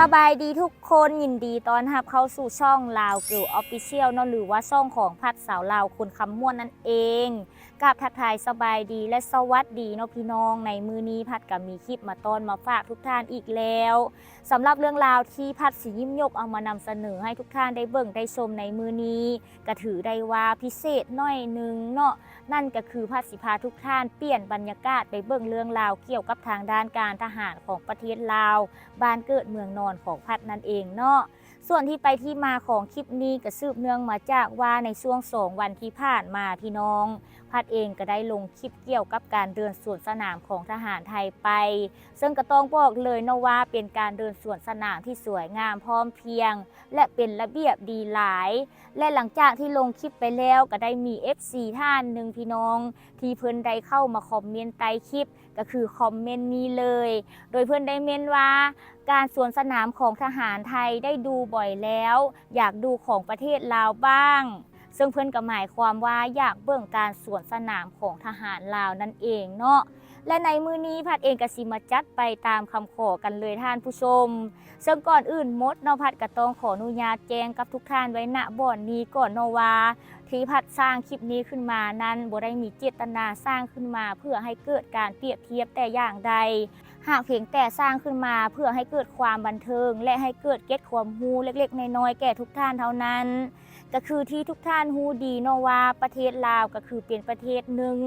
ສະບາຍດີທຸກຄົນ, ຍິນດີຕ້ອນຮັບເຂົ້າສູ່ຊ່ອງ Lao Girl Official ເນາະ ຫຼືວ່າຊ່ອງຂອງພັດສາວລາວຄົນຄຳມ່ວນນັ້ນເອງ. ກາບທັກທາຍສະບາຍດີ ແລະ ສະຫວັດດີເນາະພີ່ນ້ອງ. ໃນມື້ນີ້ພັດກໍມີຄລິບມາຕ້ອນມາຝາກທຸກທ່ານອີກແລ້ວ. ສຳລັບເລື່ອງລາວທີ່ພັດຊິຍິບຍົກເອົາມານຳສະເໜີໃຫ້ທຸກທ່ານໄດ້ເບິ່ງໄດ້ຊົມໃນມື້ນີ້ ກະຖືໄດ້ວ່າພິເສດໜ້ອຍໜຶ່ງເນາະ, ນັ້ນກະຄືພັດຊິພາທຸກທ່ານປ່ຽນບັນຍາກາດໄປເບິ່ງເລື່ອງລາວກ່ຽວກັບທາງດ້ານການທະຫານຂອງປະເທດລາວ, ບ້ານເກີດເມືອງນອນຂອງພັດນັ້ນເອງເນາະ. ສ່ວນທີ່ໄປທີ່ມາຂອງຄລິບນີ້ກະສືບເນື່ອງມາຈາກວ່າໃນຊ່ວງສອງວັນທີ່ຜ່ານມາ ພີ່ນ້ອງ, ພັດເອງກະໄດ້ລົງຄລິບກ່ຽວກັບການເດີນສວນສະໜາມຂອງທະຫານໄທໄປ, ເຊິ່ງກະຕ້ອງບອກເລີຍເນາະວ່າເປັນການເດີນສວນສະໜາມທີ່ສວຍງາມພ້ອມພຽງ ແລະ ເປັນລະບຽບດີຫຼາຍ. ແລະ ຫຼັງຈາກທີ່ລົງຄລິບໄປແລ້ວ ກໍໄດ້ມີເອັຟຊີທ່ານໜຶ່ງ ພີ່ນ້ອງ ທີ່ເພິ່ນໄດ້ເຂົ້າມາຄອມເມັນໃຕ້ຄລິບ ກໍຄືຄອມເມັນນີ້ເລີຍ, ໂດຍເພິ່ນໄດ້ເມັນວ່າ ການສວນສະໜາມຂອງທະຫານໄທໄດ້ດູບ່ອຍແລ້ວ, ຢາກດູຂອງປະເທດລາວບ້າງ. ເຊິ່ງເພິ່ນກໍໝາຍຄວາມວ່າຢາກເບິ່ງການສວນສະໜາມຂອງທະຫານລາວນັ້ນເອງເນາະ. ແລະ ໃນມື້ນີ້ພັດເອງກໍຊິມາຈັດໄປຕາມຄຳຂໍກັນເລີຍທ່ານຜູ້ຊົມ. ເຊິ່ງກ່ອນອື່ນໝົດເນາະ ພັດກໍຕ້ອງຂໍອະນຸຍາດແຈ້ງກັບທຸກທ່ານໄວ້ ນະ ບ່ອນນີ້ກ່ອນເນາະວ່າ ທີ່ພັດສ້າງຄລິບນີ້ຂຶ້ນມານັ້ນ ບໍ່ໄດ້ມີເຈດຕະນາສ້າງຂຶ້ນມາເພື່ອໃຫ້ເກີດການປຽບທຽບແຕ່ຢ່າງໃດ, ຫາກພຽງແຕ່ສ້າງຂຶ້ນມາເພື່ອໃຫ້ເກີດຄວາມບັນເທີງ ແລະ ໃຫ້ເກີດເກລັດຄວາມຮູ້ເລັກໆນ້ອຍໆແກ່ທຸກທ່ານເທົ່ານັ້ນ. ກໍຄືທີ່ທຸກທ່ານຮູ້ດີເນາະວ່າ ປະເທດລາວກໍຄືເປັນປະເທດໜຶ່ງ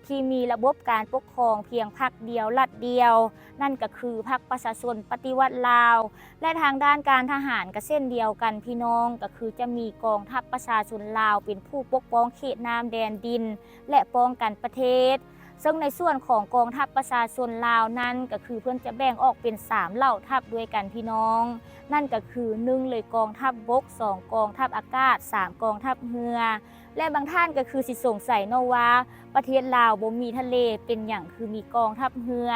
ທີ່ມີລະບົບການປົກຄອງພຽງພັກດຽວລັດດຽວ, ນັ້ນກໍຄືພັກປະຊາຊົນປະຕິວັດລາວ. ແລະ ທາງດ້ານການທະຫານກໍເຊັ່ນດຽວກັນ ພີ່ນ້ອງ, ກໍຄືຈະມີກອງທັບປະຊາຊົນລາວເປັນຜູ້ປົກປ້ອງເຂດນ້ຳແດນດິນ ແລະ ປ້ອງກັນປະເທດ. ເຊິ່ງໃນສ່ວນຂອງກອງທັບປະຊາຊົນລາວນັ້ນ ກໍຄືເພິ່ນຈະແບ່ງອອກເປັນສາມເຫຼົ່າທັບດ້ວຍກັນ ພີ່ນ້ອງ, ນັ້ນກໍຄື ໜຶ່ງ ເລີຍ ກອງທັບບົກ, ສອງ ກອງທັບອາກາດ, ສາມ ກອງທັບເຮືອ. ແລະ ບາງທ່ານກໍຄືຊິສົງໄສເນາະວ່າ ປະເທດລາວບໍ່ມີທະເລ ເປັນຫຍັງຄືມີກອງທັບເຮືອ?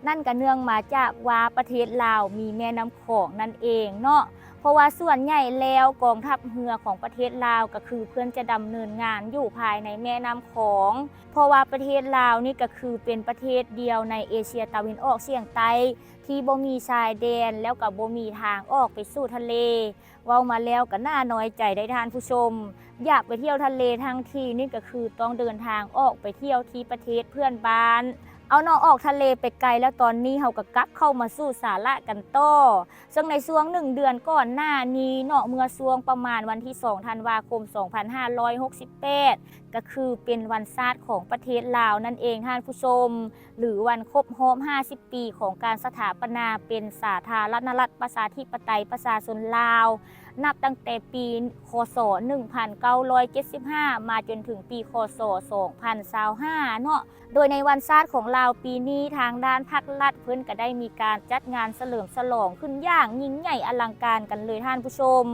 ນັ້ນກໍເນື່ອງມາຈາກວ່າປະເທດລາວມີແມ່ນ້ຳຂອງນັ້ນເອງເນາະ, ເພາະວ່າສ່ວນໃຫຍ່ແລ້ວກອງທັບເຮືອຂອງປະເທດລາວກໍຄືເພິ່ນຈະດຳເນີນງານຢູ່ພາຍໃນແມ່ນ້ຳຂອງ, ເພາະວ່າປະເທດລາວນີ້ກໍຄືເປັນປະເທດດຽວໃນເອເຊຍຕາເວັນອອກສຽງໃຕ້ທີ່ບໍ່ມີຊາຍແດນ ແລ້ວກໍບໍ່ມີທາງອອກໄປສູ່ທະເລ. ເວົ້າມາແລ້ວກໍໜ້ານ້ອຍໃຈໄດ໋ທ່ານຜູ້ຊົມ, ຢາກໄປທ່ຽວທະເລທັງທີນີ້ກໍຄືຕ້ອງເດີນທາງອອກໄປທ່ຽວທີ່ປະເທດເພື່ອນບ້ານ. ເອົາເນາະ, ອອກທະເລໄປໄກແລ້ວ, ຕອນນີ້ເຮົາກໍກັບເຂົ້າມາສູ່ສາລະກັນຕໍ່. ເຊິ່ງໃນຊ່ວງໜຶ່ງເດືອນກ່ອນໜ້ານີ້ເນາະ, ເມື່ອຊ່ວງປະມານວັນທີສອງ ທັນວາຄົມ ສອງພັນຫ້າຮ້ອຍຫົກສິບແປດ ກໍຄືເປັນວັນຊາດຂອງປະເທດລາວນັ້ນເອງທ່ານຜູ້ຊົມ, ຫຼື ວັນຄົບຮອບຫ້າສິບປີຂອງການສະຖາປະນາເປັນສາທາລະນະລັດປະຊາທິປະໄຕປະຊາຊົນລາວ, ນັບຕັ້ງແຕ່ປີ ຄ.ສ. ໜຶ່ງພັນເກົ້າຮ້ອຍເຈັດສິບຫ້າ ມາຈົນເຖິງປີ ຄ.ສ. ສອງພັນຊາວຫ້າເນາະ. ໂດຍໃນວັນຊາດຂອງລາວປີນີ້, ທາງດ້ານພັກລັດເພິ່ນກໍໄດ້ມີການຈັດງານສະເຫຼີມສະຫຼອງຂຶ້ນຢ່າງຍິ່ງໃຫຍ່ອະລັງການກັນເລີຍທ່ານຜູ້ຊົມ.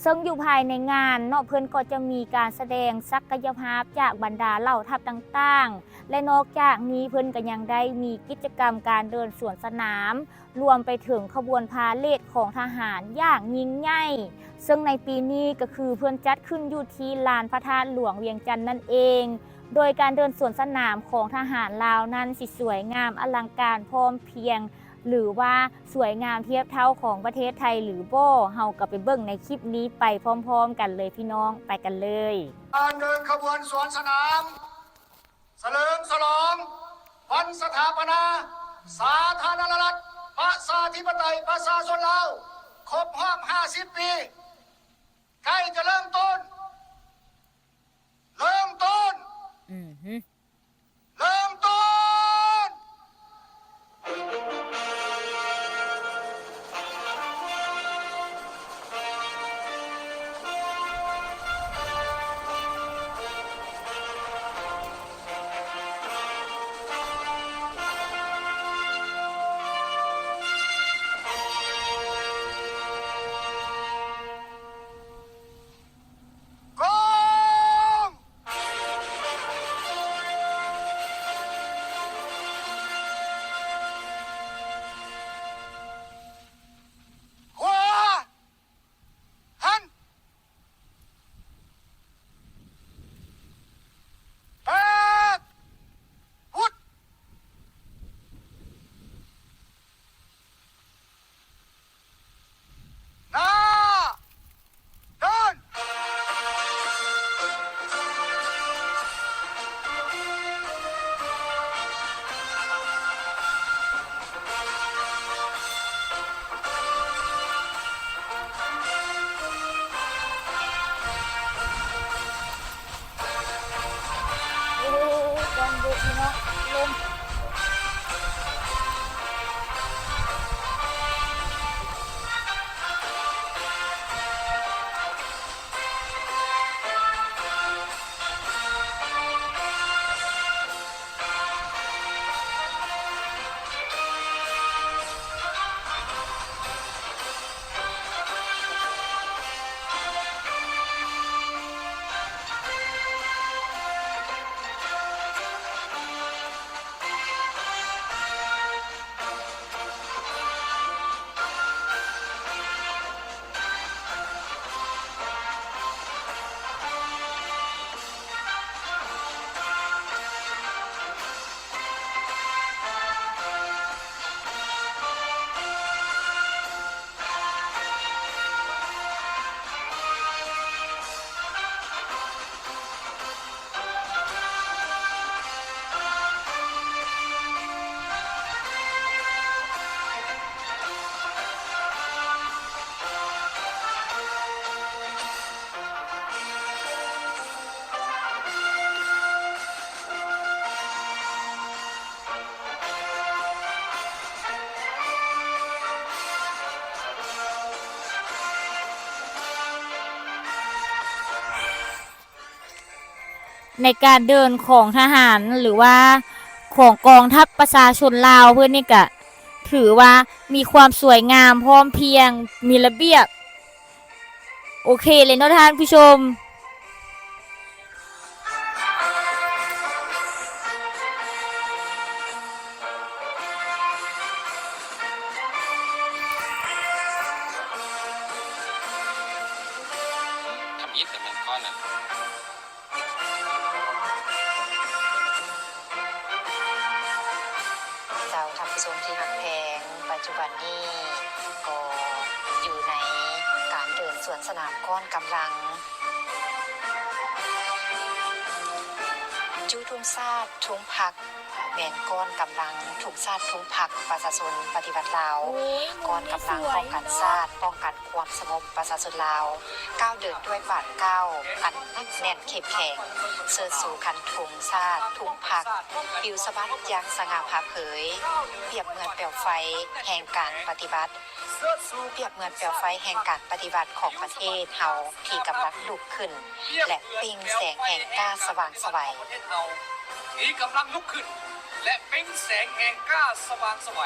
ເຊິ່ງຢູ່ພາຍໃນງານເນາະ, ເພິ່ນກໍຈະມີການສະແດງສັກກະຍະພາບຈາກບັນດາເຫຼົ່າທັບຕ່າງໆ ແລະ ນອກຈາກນີ້ເພິ່ນກໍຍັງໄດ້ມີກິດຈະກຳການເດີນສວນສະໜາມ, ລວມໄປເຖິງຂະບວນພາເຣດຂອງທະຫານຢ່າງຍິ່ງໃຫຍ່. ເຊິ່ງໃນປີນີ້ກໍຄືເພິ່ນຈັດຂຶ້ນຢູ່ທີ່ລານພະທາດຫຼວງວຽງຈັນນັ້ນເອງ. ໂດຍການເດີນສວນສະໜາມຂອງທະຫານລາວນັ້ນຊິສວຍງາມອະລັງການພ້ອມພຽງ ຫຼືວ່າສວຍງາມທຽບເທົ່າຂອງປະເທດໄທຫຼືບໍ່? ເຮົາກໍໄປເບິ່ງໃນຄລິບນີ້ໄປພ້ອມໆກັນເລີຍພີ່ນ້ອງ, ໄປກັນເລີຍ. ການເດີນຂະບວນສວນສະໜາມ ສະເຫຼີມສະຫຼອງວັນສະຖາປະນາສາທາລະນະລັດປະຊາທິປະໄຕປະຊາຊົນລາວ ຄົບຮອບຫ້າສິບປີ ໃກ້ຈະເລີ່ມຕົ້ນ, ເລີ່ມຕົ້ນ, ເລີ່ມຕົ້ນ. ພີ່ນ້ອງ ລົມ. ໃນການເດີນຂອງທະຫານ ຫຼືວ່າຂອງກອງທັບປະຊາຊົນລາວເພິ່ນນີ້ກະຖືວ່າມີຄວາມສວຍງາມ ພ້ອມພຽງ ມີລະບຽບ ໂອເຄເລີຍເນາະທ່ານຜູ້ຊົມ. ທຳອິດແມ່ນກ້ອນນະ. ເຈົ້າ ທ່ານຜູ້ຊົມທີ່ຮັກແພງ, ປັດຈຸບັນນີ້ກໍຢູ່ໃນການເດີນສວນສະໜາມກ້ອນກຳລັງ ຈຸທຸງຊາດທຸງພັກ ແມ່ນກ້ອນກຳລັງທຸງຊາດທຸງພັກປະຊາຊົນປະຕິວັດລາວ ໂອ້ຍ ກ້ອນກຳລັງປ້ອງກັນຊາດ ປ້ອງກັນຄວາມສະຫງົບປະຊາຊົນລາວ ກ້າວເດີນດ້ວຍບາດກ້າວອັນໜັກແໜ້ນເຂັ້ມແຂງ ເຊີດຊູຄັນທຸງຊາດທຸງພັກ ປິວສະບັດຢ່າງສະຫງ່າຜ່າເຜີຍ ປຽບເໝືອນແປວໄຟແຫ່ງການປະຕິວັດ ປຽບເໝືອນແປວໄຟແຫ່ງການປະຕິວັດຂອງປະເທດເຮົາທີ່ກຳລັງລຸກຂຶ້ນ ແລະ ເປັ່ງແສງແຫ່ງກ້າສະຫວ່າງໄສວ. ທີ່ກຳລັງລຸກຂຶ້ນ ແລະ ເປັ່ງແສງແຫ່ງກ້າສະຫວ່າງໄສວ.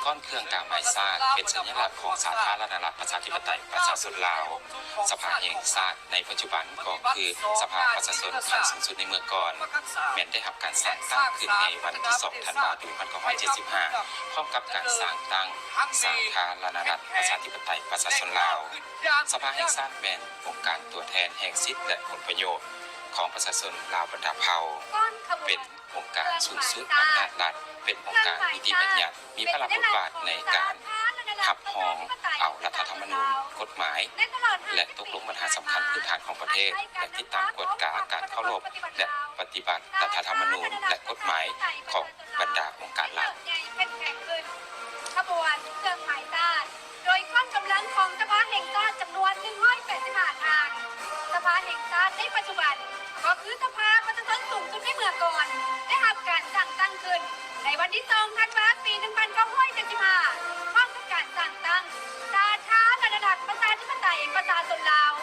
ກ້ອນເຄື່ອງກາໝາຍຊາດ ເປັນສັນຍະລັກຂອງສາທາລະນະລັດ ປະຊາທິປະໄຕ ປະຊາຊົນລາວ. ສະພາແຫ່ງຊາດໃນປັດຈຸບັນກໍຄືສະພາປະຊາຊົນຂັ້ນສູງສຸດໃນເມື່ອກ່ອນ ແມ່ນໄດ້ຮັບການສ້າງຕັ້ງຂຶ້ນໃນວັນທີສອງ ທັນວາ ປີໜຶ່ງພັນເກົ້າຮ້ອຍເຈັດສິບຫ້າ ພ້ອມກັບການສ້າງຕັ້ງສາທາລະນະລັດ ປະຊາທິປະໄຕ ປະຊາຊົນລາວ. ສະພາແຫ່ງຊາດແມ່ນອົງການຕົວແທນແຫ່ງສິດ ແລະ ຜົນປະໂຫຍດຂອງປະຊາຊົນລາວບັນດາເຜົ່າ, ເປັນອົງການສູງສຸດອຳນາດລັດ, ເປັນອົງການນິຕິບັນຍັດ, ມີພາລະບົດບາດໃນການຮັບຮອງເອົາລັດຖະທຳມະນູນ, ກົດໝາຍ ແລະ ຕົກລົງບັນຫາສຳຄັນພື້ນຖານຂອງປະເທດ ແລະ ຕິດຕາມກວດກາການເຄົາລົບ ແລະ ປະຕິບັດລັດຖະທຳມະນູນ ແລະ ກົດໝາຍຂອງບັນດາອົງການລັດ. ຂະບວນເຄື່ອງໝາຍຊາດ ໂດຍກອງກຳລັງຂອງສະພາແຫ່ງຊາດຈຳນວນໜຶ່ງຮ້ອຍແປດສິບຫ້າທ່ານ. ສະພາແຫ່ງຊາດໃນປັດຈຸບັນ ກໍຄືສະພາປະຊາຊົນສູງສຸດໃນເມື່ອກ່ອນ ໄດ້ຮັບການສ້າງຕັ້ງຂຶ້ນໃນວັນທີສອງ ທັນວາ ປີໜຶ່ງພັນເກົ້າຮ້ອຍເຈັດສິບຫ້າ ພ້ອມກັບການສ້າງຕັ້ງສາທາລະນະລັດ ປະຊາທິປະໄຕ ປະຊາຊົນລາວ.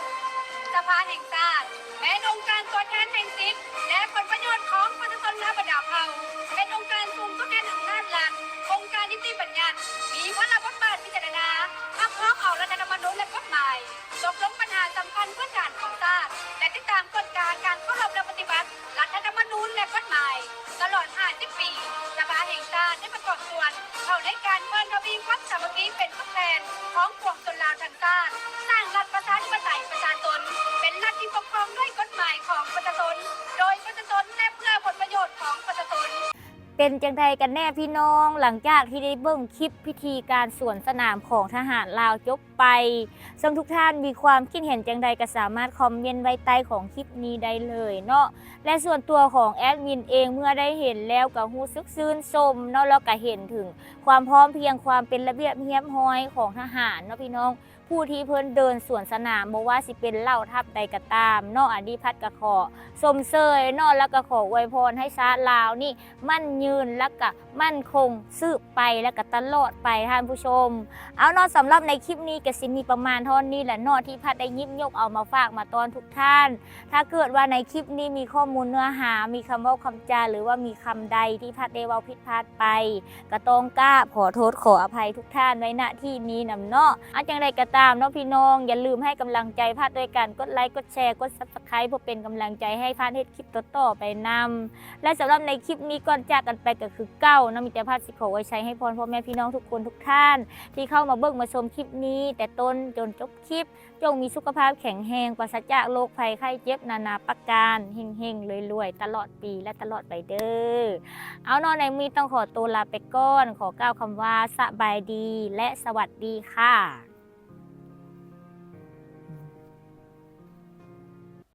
ສະພາແຫ່ງຊາດ ແມ່ນອົງການຕົວແທນແຫ່ງສິດ ແລະ ຜົນປະໂຫຍດຂອງປະຊາຊົນລາວບັນດາເຜົ່າ, ເປັນອົງການສູງສຸດແຫ່ງອຳນາດລັດ, ອົງການນິຕິບັນຍັດ, ມີພາລະບົດບາດພິຈາລະນາ, ຮັບຮອງເອົາລັດຖະທຳມະນູນ ແລະ ກົດໝາຍ, ຕົກລົງບັນຫາສຳຄັນພື້ນຖານຂອງຊາດ ແລະ ຕິດຕາມກວດກາການເຄົາລົບ ແລະ ປະຕິບັດລັດຖະທຳມະນູນ ແລະ ກົດໝາຍ. ຕະຫຼອດຫ້າສິບປີ, ສະພາແຫ່ງຊາດໄດ້ປະກອບສ່ວນເຂົ້າໃນການເພີ່ມທະວີຄວາມສາມັກຄີເປັນປຶກແຜ່ນຂອງປວງຊົນລາວທັງຊາດ, ສ້າງລັດປະຊາທິປະໄຕປະຊາຊົນ, ເປັນລັດທີ່ປົກຄອງດ້ວຍກົດໝາຍຂອງປະຊາຊົນ, ໂດຍປະຊາຊົນ ແລະ ເພື່ອຜົນປະໂຫຍດຂອງປະຊາຊົນ. ເປັນຈັ່ງໃດກັນແນ່ພີ່ນ້ອງ? ຫຼັງຈາກທີ່ໄດ້ເບິ່ງຄລິບພິທີການສວນສະໜາມຂອງທະຫານລາວຈົບໄປ, ເຊິ່ງທຸກທ່ານມີຄວາມຄິດເຫັນຈັ່ງໃດກໍສາມາດຄອມເມັນໄວ້ໃຕ້ຂອງຄລິບນີ້ໄດ້ເລີຍເນາະ. ແລະ ສ່ວນຕົວຂອງແອດມິນເອງ ເມື່ອໄດ້ເຫັນແລ້ວກໍຮູ້ສຶກຊື່ນຊົມເນາະ, ແລ້ວກໍເຫັນເຖິງຄວາມພ້ອມພຽງ, ຄວາມເປັນລະບຽບຮຽບຮ້ອຍຂອງທະຫານເນາະພີ່ນ້ອງ. ຜູ້ທີ່ເພິ່ນເດີນສວນສະໜາມ ບໍ່ວ່າຊິເປັນເຫຼົ່າທັບໃດກໍຕາມເນາະ ອາດີພັດກໍຂໍຊົມເຊີຍເນາະ ແລ້ວກໍຂໍອວຍພອນໃຫ້ຊາດລາວນີ້ໝັ້ນຍືນ ແລ້ວກໍໝັ້ນຄົງສືບໄປ ແລ້ວກໍຕະຫຼອດໄປທ່ານຜູ້ຊົມ. ເອົາເນາະ ສຳລັບໃນຄລິບນີ້ກໍຊິມີປະມານເທົ່ານີ້ແຫຼະເນາະ ທີ່ພັດໄດ້ຫຍິບຍົກເອົາມາຝາກມາຕ້ອນທຸກທ່ານ. ຖ້າເກີດວ່າໃນຄລິບນີ້ມີຂໍ້ມູນເນື້ອຫາ ມີຄຳເວົ້າຄຳຈາ ຫຼືວ່າມີຄຳໃດທີ່ພັດໄດ້ເວົ້າຜິດພາດໄປ ກໍຕ້ອງກາບຂໍໂທດຂໍອະໄພທຸກທ່ານໄວ້ ນະ ທີ່ນີ້ນຳເນາະ. ເອົາ ຈັ່ງໃດກໍຕາມເນາະພີ່ນ້ອງ ຢ່າລືມໃຫ້ກຳລັງໃຈພັດດ້ວຍການກົດໄລ ກົດແຊ ກົດ Subscribe ເພື່ອເປັນກຳລັງໃຈໃຫ້ພັດເຮັດຄລິບຕໍ່ໆໄປນຳ. ແລະ ສຳລັບໃນຄລິບນີ້ ກ່ອນຈາກກັນໄປກໍຄືເກົ່າເນາະ ມີແຕ່ພັດຊິຂໍອວຍໄຊໃຫ້ພອນພໍ່ແມ່ພີ່ນ້ອງທຸກຄົນທຸກທ່ານ ທີ່ເຂົ້າມາເບິ່ງມາຊົມຄລິບນີ້ແຕ່ຕົ້ນຈົນຈົບຄລິບ ຈົ່ງມີສຸຂະພາບແຂງແຮງ ປາສະຈາກໂລກໄພໄຂ້ເຈັບນານາປະການ ເຮັງໆລວຍໆຕະຫຼອດປີ ແລະ ຕະຫຼອດໄປເດີ້. ເອົາເນາະ ໃນມື້ນີ້ຕ້ອງຂໍຕົວລາໄປກ່ອນ ຂໍກ່າວຄຳວ່າສະບາຍດີ ແລະ ສະຫວັດດີຄ່ະ.